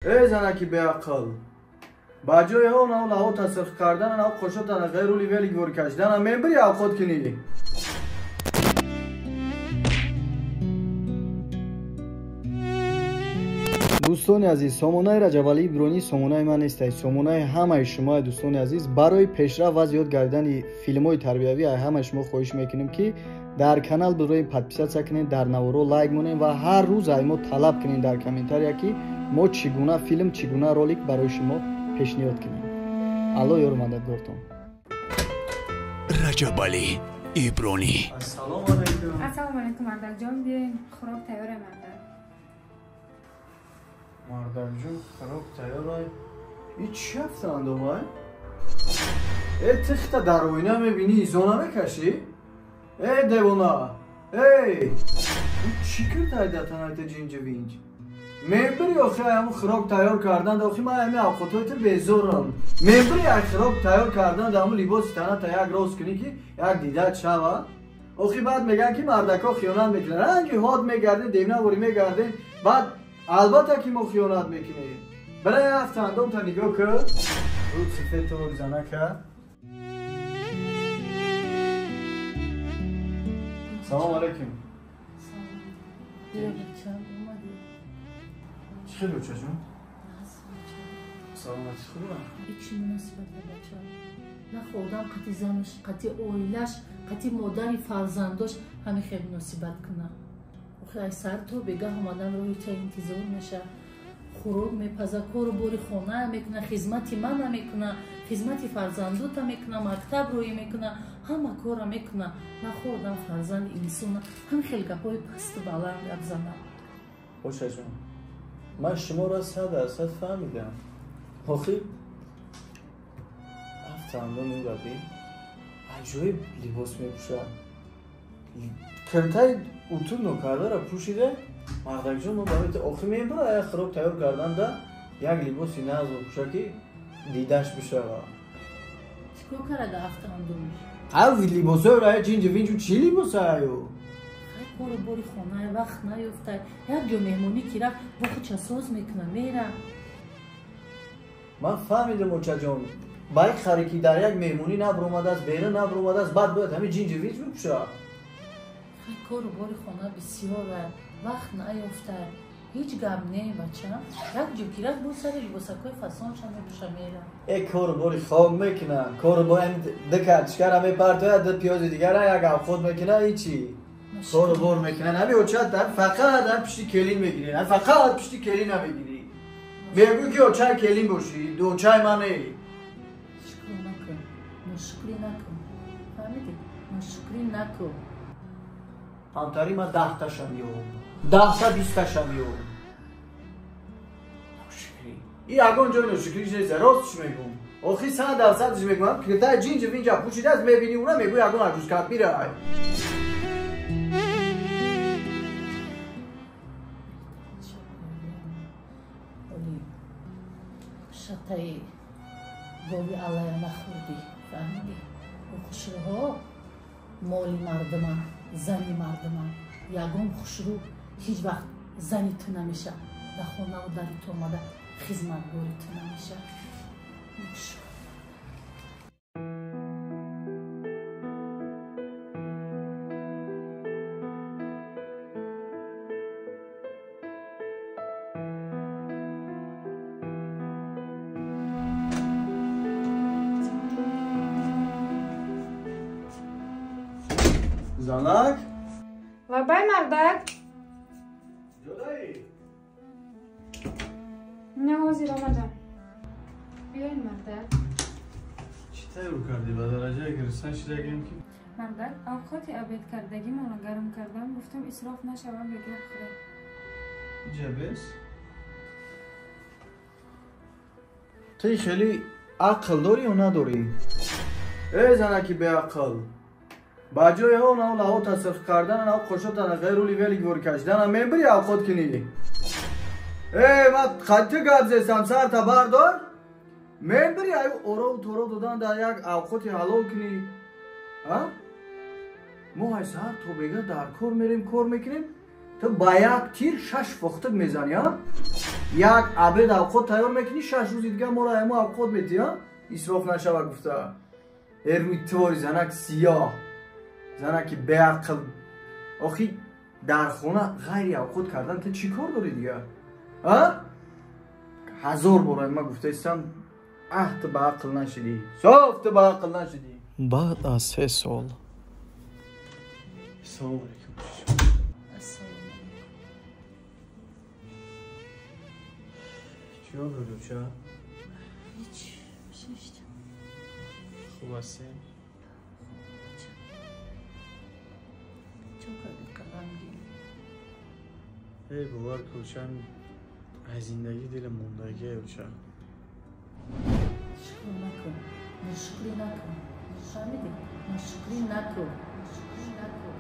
Эй занаки беақл, ба ҷои он ав лаҳота сирх кардан, ав қошотана ғайрули велик вор кашидана мебири авқот кунӣ. Дӯстони азиз, сомонаи Раҷабалии Ибронӣ сомонаи ман нест, сомонаи ҳамаи шумо, дӯстони азиз. Барои пешрафт ва зиёд гардидани филмҳои тарбиявӣ ҳамаи шумо хоҳиш мекунем, ки дар канал бироем, подписаться кунед, дар наворо лайк монем ва ҳар рӯз ай мо талаб кунед дар комментария, ки мо чӣ гуна филм, чӣ гуна ролик барои шумо пешниҳод кунем. Алло ёру мададгортон. Раҷабалӣ Ибронӣ. Ассалому алайкум. Ассалому алайкум, мардакҷон, биёин, хӯрок тайёр мардак. Мардакҷон, хӯрок тайёр ай. И чӣ ҳафтаандомай? Э, тихта дар оина мебинӣ, изо намекашӣ? Эй девона! Эй! Чӣ кирд айдатанайта ҷинҷи винҷ? Мебири охи ҳамун хӯрок тайёр кардан, охи ман ҳами авқотҳои ту безорам. Мебири ай хӯрок тайёр кардан, ҳамун либоси таната як рост кунӣ, ки як дидат шава. Охи баъд мегӯянд, ки мардакҳо хиёнат мекунанд. Ранги ҳод мегардем, девнаворӣ мегардем, баъд албатта ки мо хиёнат мекунем. Бира ҳафта андомта нигоҳ кун. Рӯд сифед тор занака. Салом алейкум. Чӣ хел, бачаҷон? Саломатӣ хуба? Чӣ муносибат, бача? Нахо одам қати занаш, қати оилаш, қати модари фарзандош ҳамин хел муносибат куна. Охи ай сар то бегаҳ омадан роҳи чай интизор меша, хӯрок мепаза, кору бори хона мекуна, хизмати мана мекуна, хизмати фарзандота мекуна, мактаб роӣ мекуна, ҳама кора мекуна. Нахо одам фарзанди инсона ҳамин хел гапҳои пасту баланд гап зана. Бошаҷон, ман шуморо 100% фаҳмидам. Охи ҳафтаандом ин аҷоиб либос мепӯшад. Киртаи утун нокардара пӯшида. Мардакҷон, мо барои охи мебара як хӯрок тайёр карданда як либоси нағз бипӯша, ки дидаш бишава. Чикор карада ҳафтаандомш? Ав либосҳои рая ҷинҷи винҷу чӣ либосаю? Кору бори хона вақт наёфта, як ҷо меҳмонӣ ки рафт, бо худша соз мекуна, мера. Ман фаҳмидам, очаҷон, ба як харе ки дар як меҳмонӣ набуромадааст, берун набуромадааст, баъд бояд ҳамин ҷинҷи винҷ бипӯша. Кору бори хона бисёра, вақт наёфта, ҳеҷ гап не, бача. Як ҷо ки рафт, бо сари либосакҳои фасонша мепӯша, мера. Э, кору бори хок мекунам, кору бо ду картишкара мепартояд, ду пиёзи дигара, як авход мекуна, ҳичи кору бор мекунан. Ҳами оча фақат ҳам пишти келин мегирӣ, фақат пишти келина мегирӣ. Мегӯ, ки очаи келин бошӣ, очаи ман не. Шукрӣ накун, ношукрӣ накун, фаҳмидӣ? Ношукрӣ накун. Ҳамтари ман 10-ташам ёб, 10-та 20-ташам ёб. Ношукрӣ и ягон ҷои ношукриш нест, ростш мегӯм. Охи 100%-ш мегӯм, киртаи ҷинҷи винҷа пӯшидааст, мебинӣ уна, мегӯ ягон аҷузкабира. Шатаи гови алая нахӯрдӣ, фаҳмидӣ? Хушрӯҳо моли мардума, зани мардума. Ягон хушрӯ ҳеҷ вақт зани ту намеша, дар хонаву дари ту омада хизматгори ту намеша. Занак? Лабай, мардак. Ҷодаи? Не, ҳозир омадам. Биёин, мардак. Чӣ тайёр кардӣ? Ба дараҷае гирифтан шидагем, ки Мардак, авқоти обед кардагимонро гарм кардам, гуфтам исроф нашавам, бегоҳ хӯрем. Ҷабес? Ту хеле ақл дорӣ ё надорӣ? Эй занаки беақл! Ба ҷои он ав лаҳота сирх кардан, ав қошотана ғайрули велик вор кашидана мебири авқот кунӣ. Эй, ман қати гап зестам, сарта бардор. Мебири аю орову торо додан дар як авқоти ҳалол кунӣ. А? Мо ай сар то бега дар кор мерем, кор мекунем. Ту ба як тир 6 фохтик мезанӣ, а? Як обед авқот тайёр мекунӣ, 6 рӯзи дига моро ҳамо авқот метӣ, а? Исроф нашава гуфта. Эрми твори занак сиёҳ, занаки беақл. Охи дар хона ғайри авқот кардан ту чӣ кор дорӣ дига? А? 1000 бор ма гуфтаистам, аҳ ту ба ақл нашидӣ. Соф ту ба ақл нашидӣ. Баъд аз 3 сол. Салом алейкум. Ассалому алейкум. Чӣ кардӣ? Ҳеҷ, шиштам. Хуб ҳастем? Чӣ кардӣ ғамгин? Эй бовар кун, чанд аз зиндагӣ дилам мондагӣ оча. Шукр накун, ношукрӣ накун. Фаҳмидӣ? Ношукрӣ накун. Ношукрӣ накун.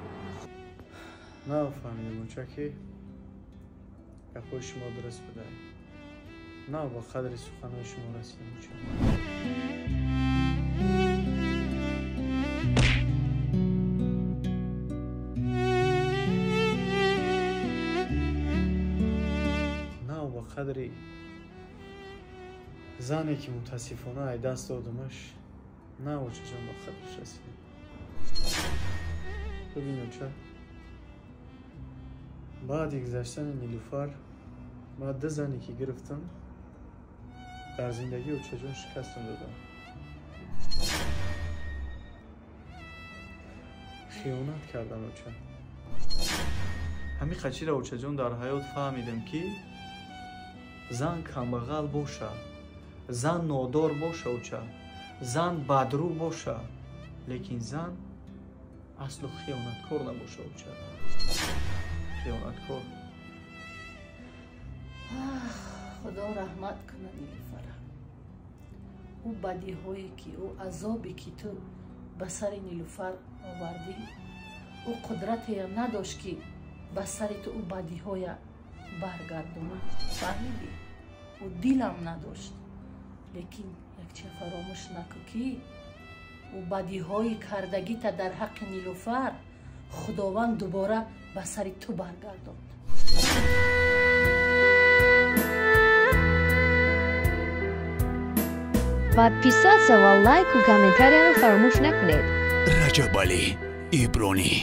Нафаҳмидам оча ки гапҳои шумо дуруст буда. На ба қадри суханҳои шумо расидам оча. Қадри зане ки мутаассифона ай даст додумаш, на очаҷон ба қадрш расидем. Бибин оча, баъди гузаштани Нилуфар ма 2 зане ки гирифтам, дар зиндагӣ очаҷон шикастам додам. Хиёнат кардам оча. Ҳамин қачира очаҷон дар ҳаёт фаҳмидам ки зан камбағал боша, зан нодор боша оча, зан бадрӯ боша, лекин зан асло хиёнаткор набоша оча. Хиёнаткор. Худо раҳмат кунад Нилуфара. Ӯ бадиҳое ки, ӯ азобе ки ту ба сари Нилуфар овардӣ, ӯ қудратеам надошт ки ба сари ту ӯ бадиҳоя баргардонад. Фаҳмидӣ? Ӯ дилам надошт. Лекин якчия фаромӯш накун ки ӯ бадиҳои кардагита дар ҳаққи Нилуфар Худованд дубора ба сари ту баргардонд. Подписаться ва лайку комментарияро фаромӯш накунед. Раҷабалӣ Ибронӣ.